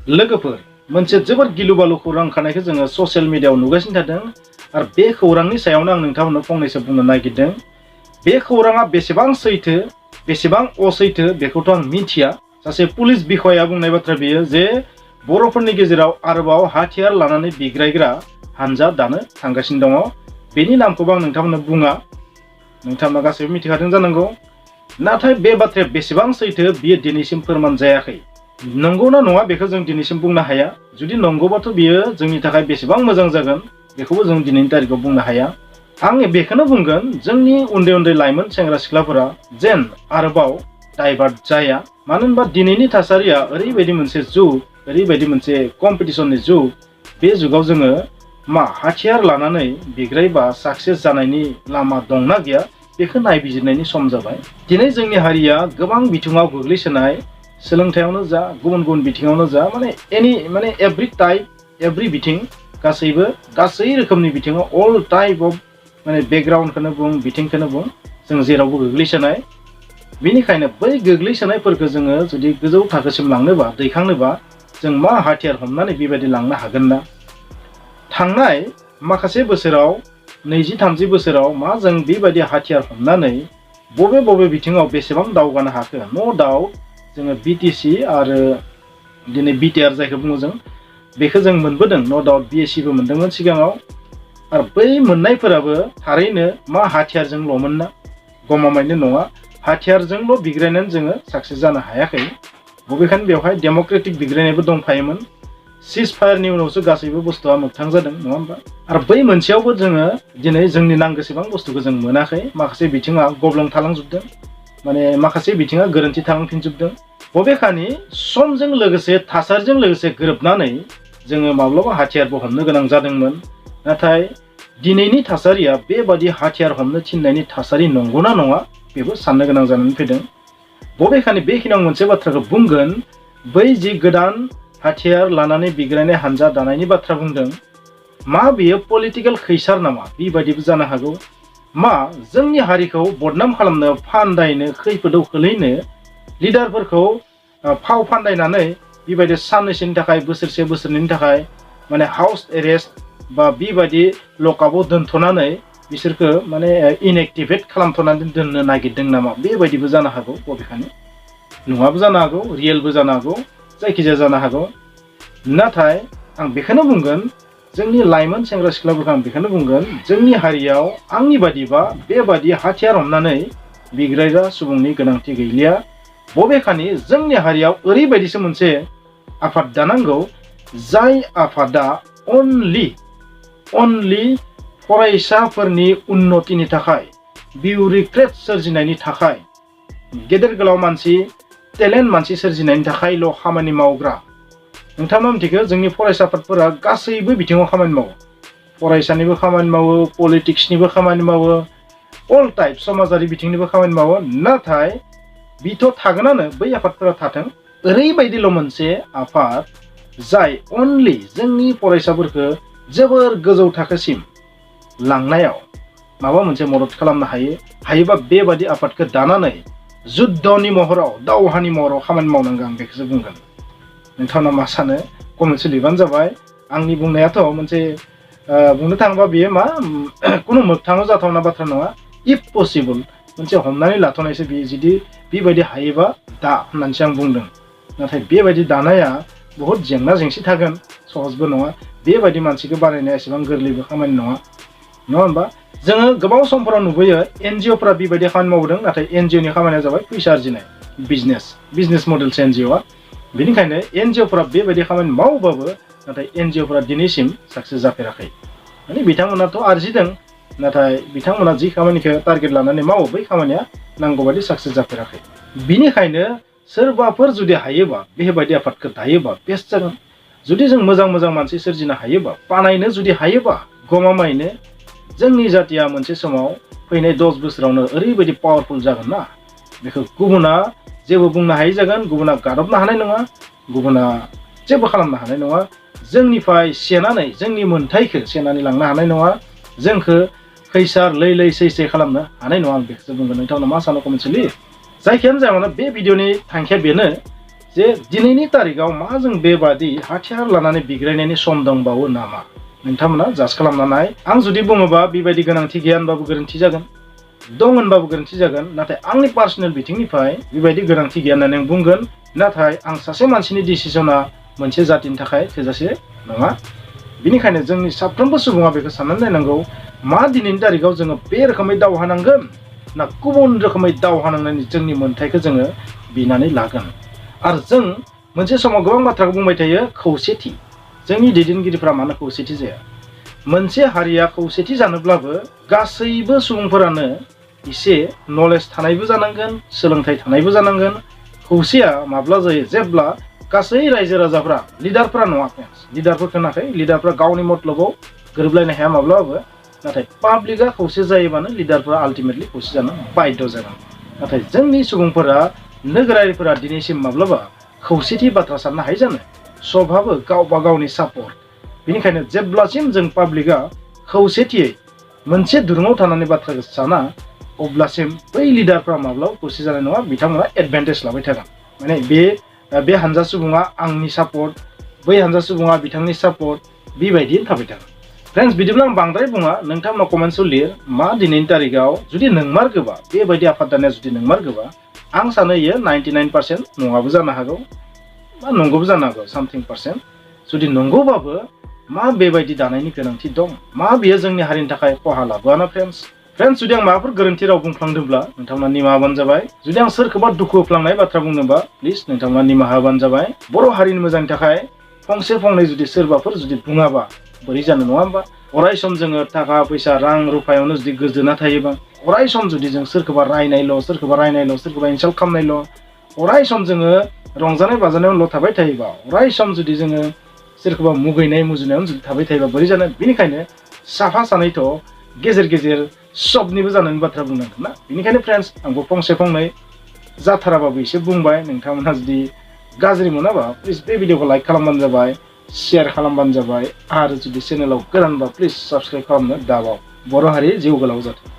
लोगोफोर मोनसे जोबोद गिलु-बालु खौरां ओंखारनायखौ जोङो ससियेल मिडियायाव नुगासिनो थादों आरो बे खौरांनि सायावनो आं नोंथांमोननो फंनैसो बुंनो नागिरदों। बे खौराङा बेसेबां सैथो बेसेबां असैथो बेखौथ' आं मिथिया। सासे पुलिस बिखया बुंनाय बाथ्रा बेयो जे बर'फोरनि गेजेराव आरोबाव हाथियार लानानै बिग्रायग्रा हानजा दानो थांगासिनो दङ। बेनि नामखौबो आं नोंथांमोननो बुङा, नोंथांमोना गासैबो मिथिखादों जानांगौ। नाथाय बे बाथ्राया बेसेबां सैथो बियो दिनैसिम फोरमान जायाखै। नंगौना नङा बेखौ जों दिनैसिम बुंनो हाया। जुदि नंगौबाथ' बियो जोंनि थाखाय बेसेबां मोजां जागोन बेखौबो जों दिनैनि तारिखाव बुंनो हाया। आं बेखौनो बुंगोन जोंनि उन्दै उन्दै लाइमोन सेंग्रा सिख्लाफोरा जेन आरोबाव डाइभार्ट जाया। मानो होनबा दिनैनि थासारिया ओरैबायदि मोनसे जुग, ओरैबायदि मोनसे कम्पिटिसननि जुग, बे जुगाव जोङो हाथियार लानानै बिग्रायबा साक्सेस जानायनि लामा दंना गैया बेखौ नायबिजिरनायनि सम जाबाय। दिनै जोंनि हारिया गोबां बिथिङाव गोग्लैसोनाय, सोलोंथायावनो जा गुबुन गुबुन बिथिङावनो जा एभ्रि टाइप एभ्रि बिथिं गासै रोखोमनि बिथिङाव अल टाइप अफ बेकग्राउन्डखौनो बुं बिथिंखौनो बुं जों जेरावबो गोग्लैसोनाय। बेनिखायनो बै गोग्लैसोनायफोरखौ जोङो जुदि गोजौ थाखोसिम लांनोबा दैखांनोबा जों हाथियार हमनानै बेबायदि लांनो हागोन ना? थांनाय माखासे बोसोराव 20-30 बोसोराव जों बेबायदि हाथियार हमनानै बबे बिथिङाव बेसेबां दावगानो हाखो? नो डाउट जोङो बिटिसि आरो दिनै बिटिआर जायखौ बुङो जों बेखौ जों मोनबोदों। नो डाउट बिएससिबो मोनदोंमोन सिगाङाव। आरो बै मोननायफोराबो थारैनो हाथियारजोंल'मोन ना? गमामायैनो नङा, हाथियारजोंल' बिग्रायनानै जोङो साक्सेस जानो हायाखै। बबेखानि बेवहाय डेम'क्रेटिक बिग्रायनायबो दंफायोमोन। सिज फायारनि उनावसो गासैबो बुस्थुआ मोगथां जादों, नङा होमबा? आरो बै मोनसेयावबो जोङो दिनै जोंनि नांगौसेबां बुस्थुखौ जों मोनाखै। माखासे बिथिङा गब्लं थालांजोबदों, माखासे बिथिङा गोरोन्थि थालांफिनजोबदों। बबेखानि समजों लोगोसे थासारिजों लोगोसे गोरोबनानै जोङो माब्लाबा हाथियारबो हमनो गोनां जादोंमोन। नाथाय दिनैनि थासारिया बेबादि हाथियार हमनो थिननायनि थासारि नंगौना नङा बेबो साननो गोनां जानानै फैदों। बबेखानि बेखिनियाव मोनसे बाथ्राखौ बुंगोन, बै जि गोदान हाथियार लानानै बिग्रायनाय हानजा दानायनि बाथ्रा बुंदों, बेयो पलिटिकेल खैसार नामा? बेबायदिबो जानो हागौ। जोंनि हारिखौ बदनाम खालामनो, फान्दायनो, खैफोदाव खोलैनो लिडारफोरखौ फाव फान्दायनानै बेबायदि साननैसोनि थाखाय बोसोरनैनि थाखाय हाउस एरेस्ट बा बेबायदि लकआपआव दोनथ'नानै बिसोरखौ इनएक्टिभेट खालामथ'नानै दोननो नागिरदों नामा? बेबायदिबो जानो हागौ। बबेखानि नङाबो जानो हागौ, रियेलबो जानो हागौ, जायखिजाया जानो हागौ। नाथाय आं बेखौनो बुंगोन, जोंनि लाइमोन सेंग्रा सिख्लाफोरखौ आं बेखौनो बुंगोन, जोंनि हारियाव आंनि बादिबा बेबादि हाथियार हमनानै बिग्रायग्रा सुबुंनि गोनांथि गैलिया। बबेखानि जोंनि हारियाव ओरैबायदिसो मोनसे आफाद दानांगौ, जाय आफादा अनलि फरायसाफोरनि उन्नतिनि थाखाय, बिउरिक्रेट सोरजिनायनि थाखाय, गेदेर गोलाव मानसि, टेलेन्ट मानसि सोरजिनायनि थाखायल' खामानि मावग्रा। नोंथाङा मिथिगौ जोंनि फरायसा आफादफोरा गासैबो बिथिङाव खामानि मावो। फरायसानिबो खामानि मावो, पलिटिक्सनिबो खामानि मावो, अल टाइप समाजारि बिथिंनिबो खामानि मावो। नाथाय बिथ' थागोनानो, बै आफादफोरा थाथों। ओरैबायदिल' मोनसे आफाद जाय अनलि जोंनि फरायसाफोरखौ जोबोर गोजौ थाखोसिम लांनायाव माबा मोनसे मदद खालामनो हायोबा बेबादि आफादखौ दानानै जुद्धनि महराव, दावहानि महराव खामानि मावनांगौ। आं बेखौसो बुंगोन। नोंथाङा मा सानो? कमेन्टसो लिरबानो जाबाय। आंनि बुंनायाथ' मोनसे बुंनो थाङोबा बेयो खुनु मोगथाङाव जाथावना बाथ्रा नङा। इफ पसिबल मोनसे हमनानै लाथ'नायसो बियो, जुदि बेबायदि हायोबा दा होननानैसो आं बुंदों। नाथाय बेबायदि दानाया बहुद जेंना जेंसि थागोन, सहजबो नङा। बेबायदि मानसिखौ बानायनाया एसेबां गोरलैबो खामानि नङा होमबा? जोङो गोबां समफोराव नुबोयो एनजिअफोरा बेबायदि खामानि मावदों। नाथाय एनजिअनि खामानिया जाबाय फैसा आरजिनाय, बिजनेस मडेलसो एनजिअआ। बेनिखायनो एनजिअफोरा बेबायदि खामानि मावबाबो नाथाय एनजिअफोरा दिनैसिम साक्सेस जाफेराखै। बिथांमोनाथ' आरजिदों, नाथाय बिथांमोना जि खामानिखौ टारगेट लानानै मावो बै खामानिया नांगौबादि साक्सेस जाफेराखै। बिनिखायनो सोरबाफोर जुदि हायोबा बेबायदि आफादखौ दायोबा बेस्ट जागोन। जुदि जों मोजां मानसि सोरजिनो हायोबा, बानायनो जुदि हायोबा, गमामायैनो जोंनि जातिया मोनसे समाव फैनाय 10 बोसोरावनो ओरैबायदि पावारफुल जागोन ना, बेखौ गुबुना जेबो बुंनो हायै जागोन, गुबुना गादबनो हानाय नङा, गुबुना जेबो खालामनो हानाय नङा। जोंनिफ्राय सेनानै जोंनि मोन्थायखौ सेनानै लांनो हानाय नङा, जोंखौ खैसार लै सै खालामनो हानाय नङा। आं बेखौसो बुंगोन। नोंथांमोना मा सानो कमेन्टसो लिर। जायखियानो जाया मानो बे भिडिअनि थांखिया बेनो जे दिनैनि तारिखाव मा जों बेबादि हाथियार लानानै बिग्रायनायनि सम दंबावो नामा नोंथांमोना जाज खालामना नाय आं जुदि बुङोबा बेबायदि गोनांथि गैया होनबाबो गोरोन्थि जागोन दं होनबाबो गोरोन्थि जागोन नाथाय आंनि पार्सनेल बिथिंनिफ्राय बेबायदि गोनांथि गैया होननानै आं बुंगोन नाथाय आं सासे मानसिनि डिसिसना मोनसे जातिनि थाखाय थोजासे नङा बेनिखायनो जोंनि साफ्रोमबो सुबुङा बेखौ साननानै नायनांगौ मा दिनैनि तारिखाव जोङो बे रोखोमै दावहा नांगोन ना गुबुन रोखोमै दावहा नांनायनि जोंनि मोन्थायखौ जोङो बिनानै लागोन आरो जों मोनसे समाव गोबां बाथ्राखौ बुंबाय थायो खौसेथि जोंनि दैदेनगिरिफ्रा मानो खौसेथि जाया मोनसे हारिया खौसेथि जानोब्लाबो गासैबो सुबुंफोरानो एसे नलेज थानायबो जानांगोन सोलोंथाइ थानायबो जानांगोन खौसेया माब्ला जायो जेब्ला गासै रायजो राजाफ्रा लिडारफ्रा नङा फ्रेन्ड्स लिडारफोरखौ नाखै लिडारफ्रा गावनि मतलबाव गोरोबलायनो हाया माब्लाबाबो नाथाय पाब्लिकआ खौसे जायोबानो लिडारफ्रा आल्टिमेटलि खौसे जानो बाध्य जागोन नाथाय जोंनि सुबुंफोरा नोगोरारिफोरा दिनैसिम माब्लाबा खौसेथि बाथ्रा साननो हायो जानो सबहाबो गावबा गावनि सापर्ट बेनिखायनो जेब्लासिम जों पाब्लिकआ खौसेथियै मोनसे दुरुङाव थानानै बाथ्राखौ साना अब्लासिम बै लिडारफ्रा माब्लाबा खौसे जानाय नङा बिथांमोना एडभान्टेज लाबाय थागोन माने बे हानजा सुबुङा आंनि सापर्ट बै हानजा सुबुङा बिथांनि सापर्ट बेबायदिनो थाबाय थागोन फ्रेन्ड्स बिदिब्ला आं बांद्राय बुङा नोंथांमोना कमेन्ट्सआव लिर मा दिनैनि तारिखाव जुदि नोंमारगोबा बेबायदि आफाद दानाया जुदि नोंमारगोबा आं सानो इयो 99% नङाबो जानो हागौ बा नंगौबो जानो हागौ सामथिं पार्सेन्ट जुदि नंगौबाबो मा बेबायदि दानायनि गोनांथि दं मा बेयो जोंनि हारिनि थाखाय खहा लाबोआना फ्रेन्ड्स जुदि आं माबाफोर गोरोन्थि राव बुंफ्लांदोंब्ला नोंथांमोना निमाहा होबानो जाबाय जुदि आं सोरखौबा दुखु होफ्लांनाय बाथ्रा बुंदोंबा प्लिज नोंथांमोना निमाहा होबानो जाबाय बर' हारिनि मोजांनि थाखाय फंसे फंनै जुदि सोरबाफोर जुदि बुङाबा बोरै जानो नङा होमबा अराय सम जोङो थाखा फैसा रां रुफायावनो जुदि गोजोना थायोबा अराय सम जुदि जों सोरखौबा रायनायल' सोरखौबा इनसाल्ट खालामनायल' अराय सम जोङो रंजानाय बाजानायावल' थाबाय थायोबा अराय सम जुदि जोङो सोरखौबा मुगैनाय मुजुनायावनो जुदि थाबाय थायोबा बोरै जानो बेनिखायनो साफा सानैथ' गेजेर गेजेर सबनिबो जानायनि बाथ्रा बुंनांगोन ना बेनिखायनो फ्रेन्ड्स आंबो फंसे फंनै जाथाराबाबो एसे बुंबाय नोंथांमोनहा जुदि गाज्रि मोनाबा प्लिज बे भिडिअखौ लाइक खालामबानो जाबाय शेयार खालामबानो जाबाय आरो जुदि चेनेलाव गोदानबा प्लिज साबस्क्राइब खालामनो दाबाव बर' हारि जिउ गोलाव जाथों